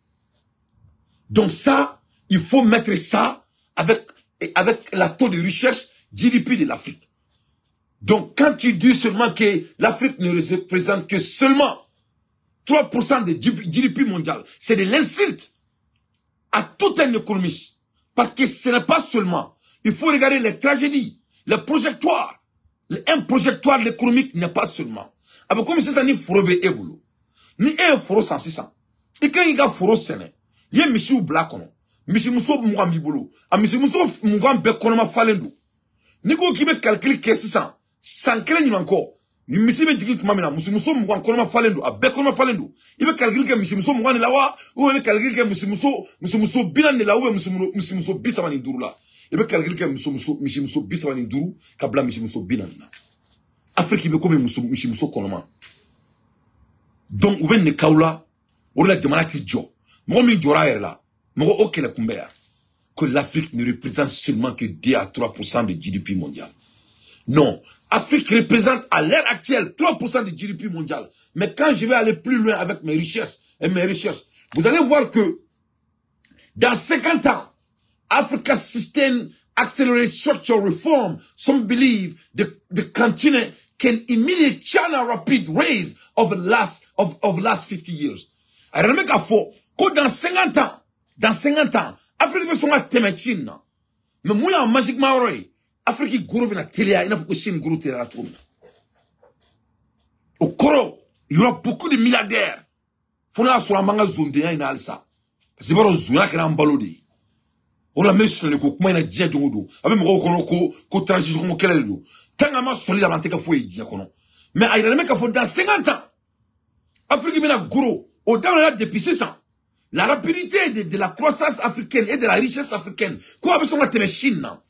Donc ça, il faut mettre ça avec la taux de recherche GDP de l'Afrique. Donc quand tu dis seulement que l'Afrique ne représente que seulement 3% de GDP mondial, c'est de l'insulte à tout un économiste. Parce que ce n'est pas seulement, il faut regarder les tragédies, les projectoires. Un projectoire économique n'est pas seulement. Alors comme c'est ça, ni forobe eboulou, ni un foro 100, et quand il y a foro sene, il y a misi ou black ono, misi muso mugan bibolo, a misi muso mugan be konoma falendo. Ni ko ki be calcul ke 600, sans kelen ɲuman kɔ, ni misi bɛ jigin tuma min na, misimuso mugan kɔnɔma falen don, a bɛɛ kɔnɔma falen don. I bɛ calcul kɛ misimuso 20 de la wa, ou bien i bɛ calcul kɛ misimuso 40 de la, ou bien misimuso 35 la. I bɛ calcul kɛ misimuso 35 ka bila misimuso 40 na. Afrique bɛ komi misimuso kɔnɔma. Donc u bɛ nin kaw la, o de la jamana ti jɔ. Mɔgɔ min jɔra a yɛrɛ la, mɔgɔ o kɛlɛ kun bɛ yan. Que l'Afrique ne représente seulement que 2 à 3% de GDP mondial. Non, Afrique représente à l'heure actuelle 3% du GDP mondial. Mais quand je vais aller plus loin avec mes recherches, vous allez voir que dans 50 ans, Africa System Accelerated Structural Reform, some believe the continent can immediately China rapid raise of last 50 years. Alors, le mec a faux, que dans 50 ans, Afrique veut son tɛmɛ Chine na. Mais moi, en magiquement, Afrique goro bena teliya, i n'a fɔ ko Chine goro teliyara cogo min na. O kɔrɔ, il y aura beaucoup de milliardaires. Fo n'a y'a sɔrɔ an b'an ka zondenya in na halisa. Parce que i b'a dɔn zonya kɛra an balo de ye. O la n bɛ sɔnni ko kuma in na diɲɛ don o don. A bɛ mɔgɔw kɔnɔ ko transition ko kɛlɛ de don. Tant qu'an ma sɔnni la, an tɛ kɛ foyi ye diɲɛ kɔnɔ. Mais a yiralen bɛ k'a fɔ dans 50 ans, Afrique bɛna goro. O daminɛna depuis sisan. La rapidité de la croissance africaine et de la richesse africaine, quoi bɛ sɔn ka tɛmɛ Chine na.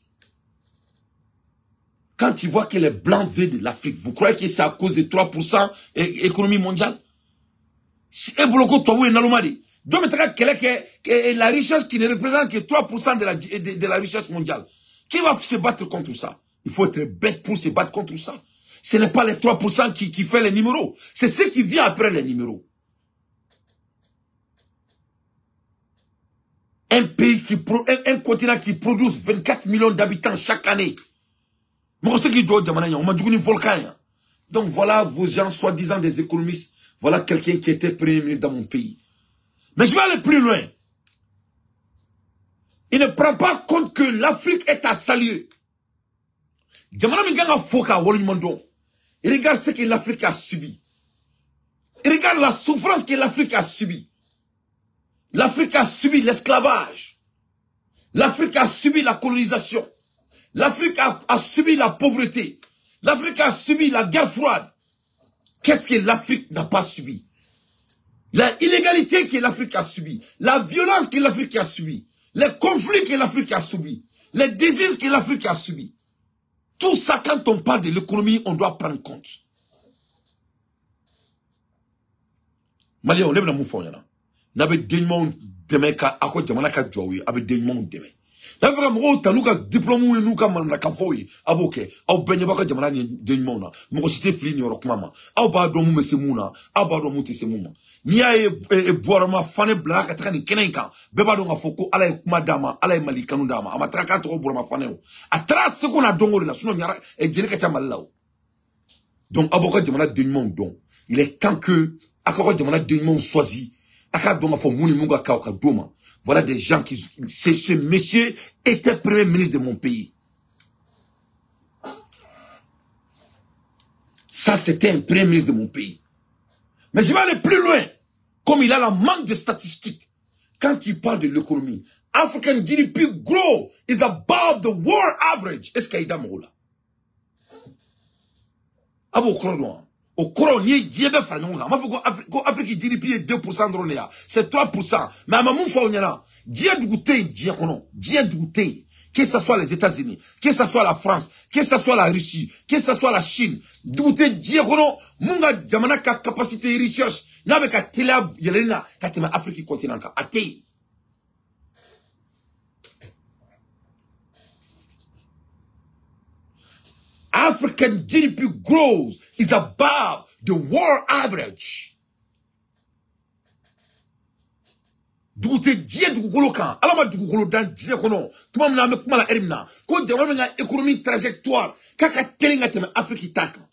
Quand tu vois que les Blancs veulent de l'Afrique, vous croyez que c'est à cause de 3% économie mondiale? Si donc, la richesse qui ne représente que 3% de la richesse mondiale, qui va se battre contre ça? Il faut être bête pour se battre contre ça. Ce n'est pas les 3% qui fait les numéros. C'est ce qui vient après les numéros. Un pays un continent qui produit 24 millions d'habitants chaque année. Donc voilà vos gens soi-disant des économistes. Voilà quelqu'un qui était premier ministre dans mon pays. Mais je vais aller plus loin. Il ne prend pas compte que l'Afrique est à saluer. Il regarde ce que l'Afrique a subi. Il regarde la souffrance que l'Afrique a subie. L'Afrique a subi l'esclavage. L'Afrique a subi la colonisation. L'Afrique a subi la pauvreté. L'Afrique a subi la guerre froide. Qu'est-ce que l'Afrique n'a pas subi? La illégalité que l'Afrique a subie, la violence que l'Afrique a subie, les conflits que l'Afrique a subis, les désirs que l'Afrique a subis. Tout ça, quand on parle de l'économie, on doit prendre compte. Mali, on est dans mon fond, yana. N'avait dénouement demain ka ako jamana ka jɔw a bɛ den ɲumanw dɛmɛ. N'a fɔra mɔgɔw ta n'u ka diplôme ye n'u ka manamanakanfɔw ye, a b'o kɛ. Aw bɛɛ ɲɛ b'aw ka jamana ni den ɲumanw na. Mɔgɔ si tɛ fili nin yɔrɔ kuma ma. Aw b'a dɔn mun bɛ se mun na, aw b'a dɔn mun tɛ se mun ma. N'i y'a ye Burama Fane bila ka taga nin kɛnɛ in kan, bɛɛ b'a dɔn k'a fɔ ko Ala ye kuma d'a ma, Ala ye Mali kanu d'a ma. A ma taga k'a tɔgɔ Burama Fane o. A taara seko n'a dɔnko de la, sinon ɲara jeli ka ca Mali la o. Donc, aboka jamana den ɲumanw dɔn. Il est temps que a ka jamana den ɲumanw choisi. A ka dɔn k'a fɔ mun ni mun ka kɛ ka d'o ma. Voilà des gens qui... Ce monsieur était premier ministre de mon pays. Ça, c'était un premier ministre de mon pays. Mais je vais aller plus loin. Comme il a la manque de statistiques. Quand il parle de l'économie, African GDP growth is above the world average. Est-ce qu'il y a des gens? Abo kɔrɔ o kɔrɔ n'i ye diɲɛ bɛɛ fara ɲɔgɔn kan, a m'a fɔ ko Afrique GDP ye 2% dɔrɔn de ya, c'est 3%. Mais a ma mun fɔ aw ɲɛna, diɲɛ dugu tɛ yen diɲɛ kɔnɔ, diɲɛ dugu tɛ yen. Que ce soit les États-Unis, que ce soit la France, que ce soit la Russie, que ce soit la Chine, dugu tɛ diɲɛ kɔnɔ mun ka jamana ka capacité recherche n'a bɛ ka teliya yɛlɛli la ka tɛmɛ Afrique continent kan, a tɛ yen. African GDP growth is above the world average. Dugu tɛ diɲɛ dugukolo kan, Ala ma dugukolo dan diɲɛ kɔnɔ. Tuma min na an bɛ kuma la heure min na, ko jamana min ka économie trajectoire k'a ka teli ka tɛmɛ Afrique ta kan.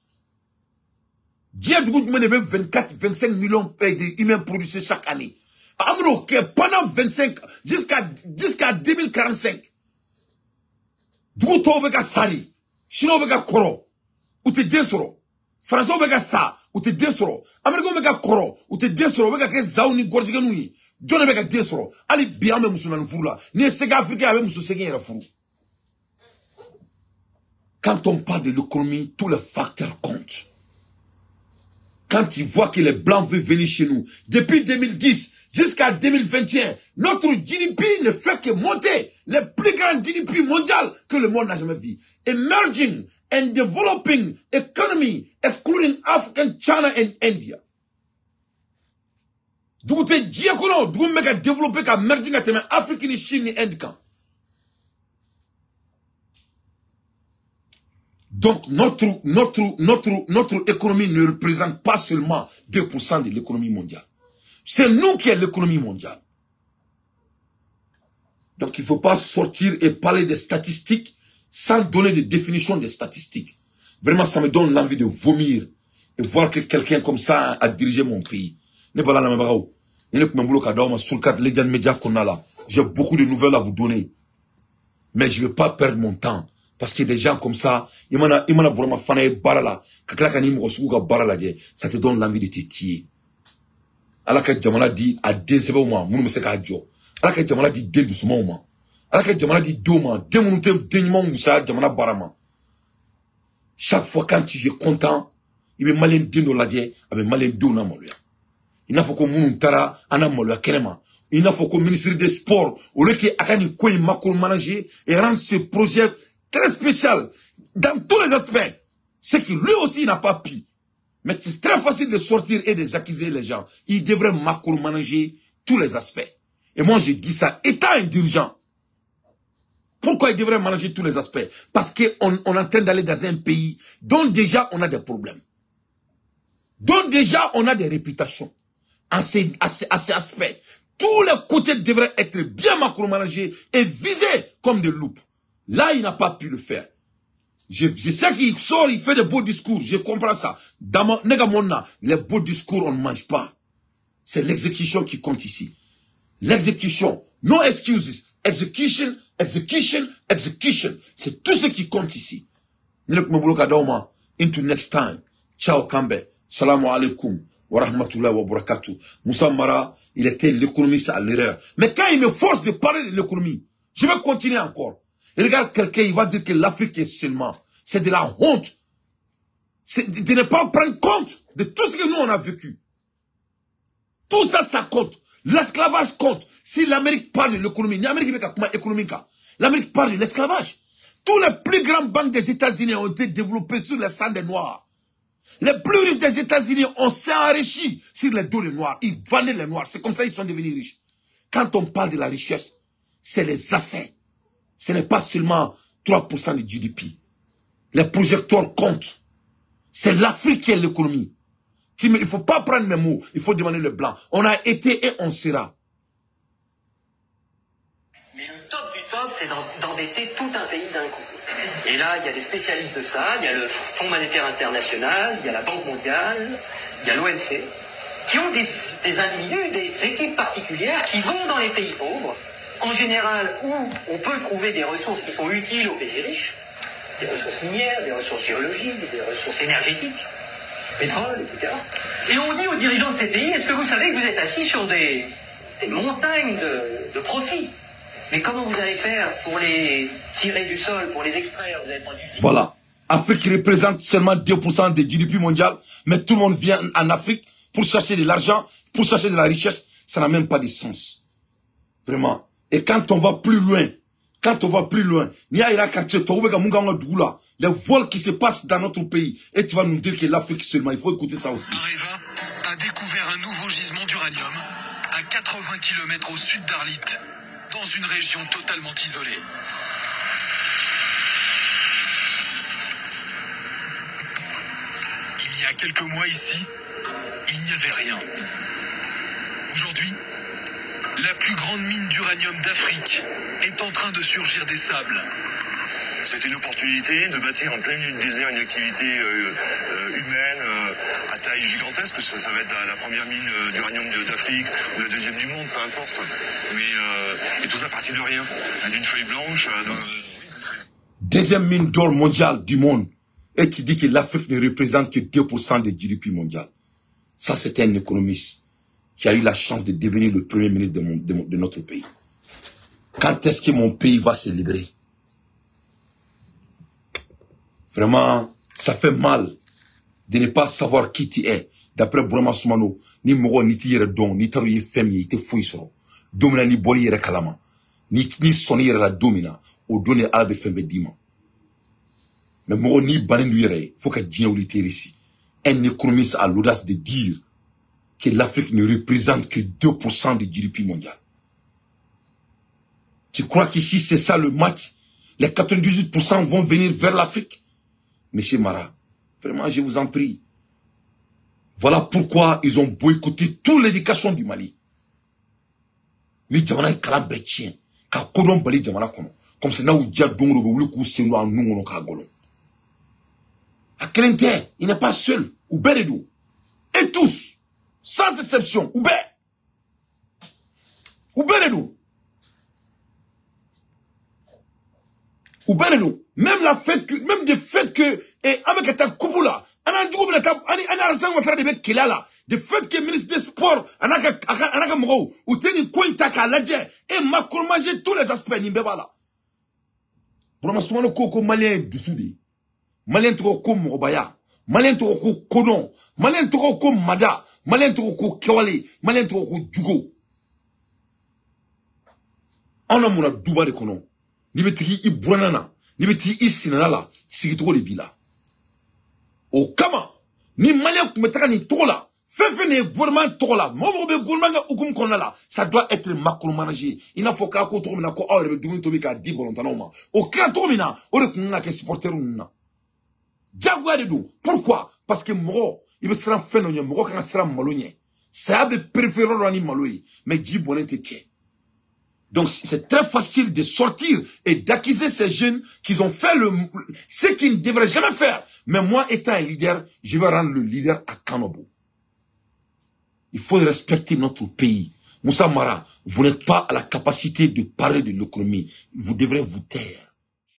Diɲɛ dugu jumɛn de bɛ 24, 25 millions d'humains produits chaque année? An bɛn'o kɛ pendant 25 jusqu'à 2045. Dugu tɔw bɛ ka sa de. Chinois bɛ ka kɔrɔ, u tɛ den sɔrɔ. Français bɛ ka sa, u tɛ den sɔrɔ. Américains bɛ ka kɔrɔ, u tɛ den sɔrɔ. U bɛ ka kɛ zaw ni gɔrɔjigɛninw ye. Jɔn de bɛ ka den sɔrɔ? Hali bi an bɛ muso naani furu la. N'i ye sɛgɛ africain, a bɛ muso segin yɛrɛ furu. Quand on parle de l'économie, tous les facteurs comptent. Quand ils voient que les Blancs veulent venir chez nous, depuis 2010 jusqu'à 2021, notre GDP ne fait que monter. Le plus grand GDP mondial que le monde n'a jamais vu. Emerging and developing economy, excluding Africa, China and India. Dugu tɛ diɲɛ kɔnɔ, dugu min bɛ ka développer ka emerging ka tɛmɛ Afrique ni Chine ni Inde kan. Donc notre économie ne représente pas seulement 2% de l'économie mondiale. C'est nous qui est l'économie mondiale. Donc il ne faut pas sortir et parler des statistiques sans donner de définition des statistiques. Vraiment, ça me donne l'envie de vomir et voir que quelqu'un comme ça a dirigé mon pays. J'ai beaucoup de nouvelles à vous donner. Mais je ne vais pas perdre mon temps. Parce que des gens comme ça, ça te donne l'envie de te tuer. Ala ka jamana di a den sɛbɛw ma minnu bɛ se k'a jɔ. Ala ka jamana di den dusumanw ma. Ala ka jamana di denw ma, den minnu tɛ den ɲumanw wusaya jamana baara ma. Chaque fois quand tu es content, i bɛ malien den dɔ lajɛ, a bɛ malien denw na maloya. I n'a fɔ ko minnu taara an na maloya kɛnɛ ma. I n'a fɔ ko ministre des sports, au lieu que a ka nin ko in macro-manager et rendre ce projet très spécial dans tous les aspects, ce qui lui aussi n'a pas pu. Mais c'est très facile de sortir et de accuser les gens. Il devrait macro-manager tous les aspects. Et moi, je dis ça, étant un dirigeant, pourquoi il devrait manager tous les aspects? Parce qu'on est en train d'aller dans un pays dont déjà on a des problèmes. Dont déjà on a des réputations. À ces aspects. Tous les côtés devraient être bien macro-managés et visés comme des loupes. Là, il n'a pas pu le faire. Je sais qu'il sort, il fait des beaux discours. Je comprends ça. Dans mon, les beaux discours, on ne mange pas. C'est l'exécution qui compte ici. L'exécution. No excuses. Execution, execution, execution. C'est tout ce qui compte ici. Into next time. Ciao, Kambe. Salam alaikum. Wa rahmatullahi wa barakatuh. Moussa Mara, il était l'économiste à l'erreur. Mais quand il me force de parler de l'économie, je vais continuer encore. Et regarde quelqu'un, il va dire que l'Afrique est seulement. C'est de la honte. C'est de ne pas prendre compte de tout ce que nous, on a vécu. Tout ça, ça compte. L'esclavage compte. Si l'Amérique parle de l'économie, l'Amérique l'Amérique parle de l'esclavage. Tous les plus grandes banques des États-Unis ont été développées sur le sang des Noirs. Les plus riches des États-Unis ont s'est enrichi sur les dos des Noirs. Ils vendaient les Noirs. C'est comme ça qu'ils sont devenus riches. Quand on parle de la richesse, c'est les assets. Ce n'est pas seulement 3% du GDP. Les projecteurs comptent. C'est l'Afrique qui est l'économie. Il ne faut pas prendre mes mots. Il faut demander le blanc. On a été et on sera. Mais le top du top, c'est d'endetter tout un pays d'un coup. Et là, il y a des spécialistes de ça, il y a le Fonds monétaire international, il y a la Banque mondiale, il y a l'OMC, qui ont des individus, des équipes particulières qui vont dans les pays pauvres, en général où on peut trouver des ressources qui sont utiles aux pays riches, des ressources minières, des ressources géologiques, des ressources énergétiques, pétrole, etc. Et on dit aux dirigeants de ces pays, est-ce que vous savez que vous êtes assis sur des montagnes de profits? Mais comment vous allez faire pour les tirer du sol, pour les extraire? Vous avez pas d'usine. Voilà. Afrique représente seulement 2% des GDP mondial, mais tout le monde vient en Afrique pour chercher de l'argent, pour chercher de la richesse. Ça n'a même pas de sens. Vraiment. Et quand on va plus loin, les vols qui se passent dans notre pays, et tu vas nous dire que l'Afrique seulement, il faut écouter ça aussi. Areva a découvert un nouveau gisement d'uranium à 80 km au sud d'Arlit, dans une région totalement isolée. Il y a quelques mois ici, il n'y avait rien. Aujourd'hui, la plus grande mine d'uranium d'Afrique est en train de surgir des sables. C'est une opportunité de bâtir en plein milieu du désert une activité humaine à taille gigantesque. Ça va être la première mine d'uranium d'Afrique ou la deuxième du monde, peu importe. Mais et tout ça partit de rien, d'une feuille blanche. Deuxième mine d'or mondiale du monde. Et tu dis que l'Afrique ne représente que 2% des GDP mondial. Ça, c'était un économiste qui a eu la chance de devenir le premier ministre de notre pays. Quand est-ce que mon pays va se libérer? Vraiment, ça fait mal de ne pas savoir qui tu es. D'après Bourama Soumano, ni moro ni ti yere don, ni taru ye fɛn min ye, i tɛ foyi sɔrɔ. Don min na ni bɔr'i yɛrɛ kalama, ni sɔnni yɛrɛ la don min na, o don de Ala bɛ fɛn bɛɛ d'i ma. Mais mɔgɔ n'i bannen don i yɛrɛ ye, fo ka diɲɛ wuli tɛ réussi. Un économiste a l'audace de dire que l'Afrique ne représente que 2% du GDP mondial. Tu crois qu'ici, c'est ça le match? Les 98% vont venir vers l'Afrique? Monsieur Mara, vraiment, je vous en prie. Voilà pourquoi ils ont boycotté toute l'éducation du Mali. Oui, jamana kalan bɛɛ tiɲɛ, ka kodɔn bali jamana kɔnɔ. Comme ça, n'aw diya don o don, u bɛ wuli k'u sen don a nun kɔnɔ k'a gɔlɔn. A kelen tɛ, il n'est pas seul. U bɛɛ de don. Et tous, sans exception, u bɛɛ. U bɛɛ de don. U bɛɛ de don. Même la fait que, même le fait que, et avec ta coupe là, de fait que ministre des Sports, ou teni ko ta lajɛ et macromager tous les aspects ni bɛɛ la. Bourama Soumano ko malien dusu de. Malien tɔgɔ ko mɔgɔbaya, malien tɔgɔ ko kodɔn, malien tɔgɔ ko mada, malien tɔgɔ ko kɛwale, malien tɔgɔ ko jugo. Anw na mun na duba de kɔnɔ, n'i bɛ tigi i buranna na, n'i bɛ tigi i sinana la, sigicogo de b'i la. O kama, ni malien tun bɛ taga nin togo la, fɛn fɛn de ye gouvernement tɔgɔ la, mɔgɔ mɔgɔ bɛ gouvernement ka hukumu kɔnɔna la, ça doit être macromanagé. I n'a fɔ k'a ko cogo min na ko aw yɛrɛ bɛ dumuni tobi k'a di balontannaw ma. O kɛra cogo min na, o de tun kan ka kɛ supporter ninnu na. Diyagoya de don. Pourquoi? Parce que mɔgɔ, i bɛ siran fɛn dɔ ɲɛ, mɔgɔ kan ka siran malo ɲɛ. Saya bɛ préféré dɔ la ni malo ye, mais ji bɔnnen tɛ tiɲɛ. Donc, c'est très facile de sortir et d'accuser ces jeunes qu'ils ont fait ce qu'ils ne devraient jamais faire. Mais moi, étant un leader, je vais rendre le leader à Kanobo. Il faut respecter notre pays. Moussa Mara, vous n'êtes pas à la capacité de parler de l'économie. Vous devrez vous taire.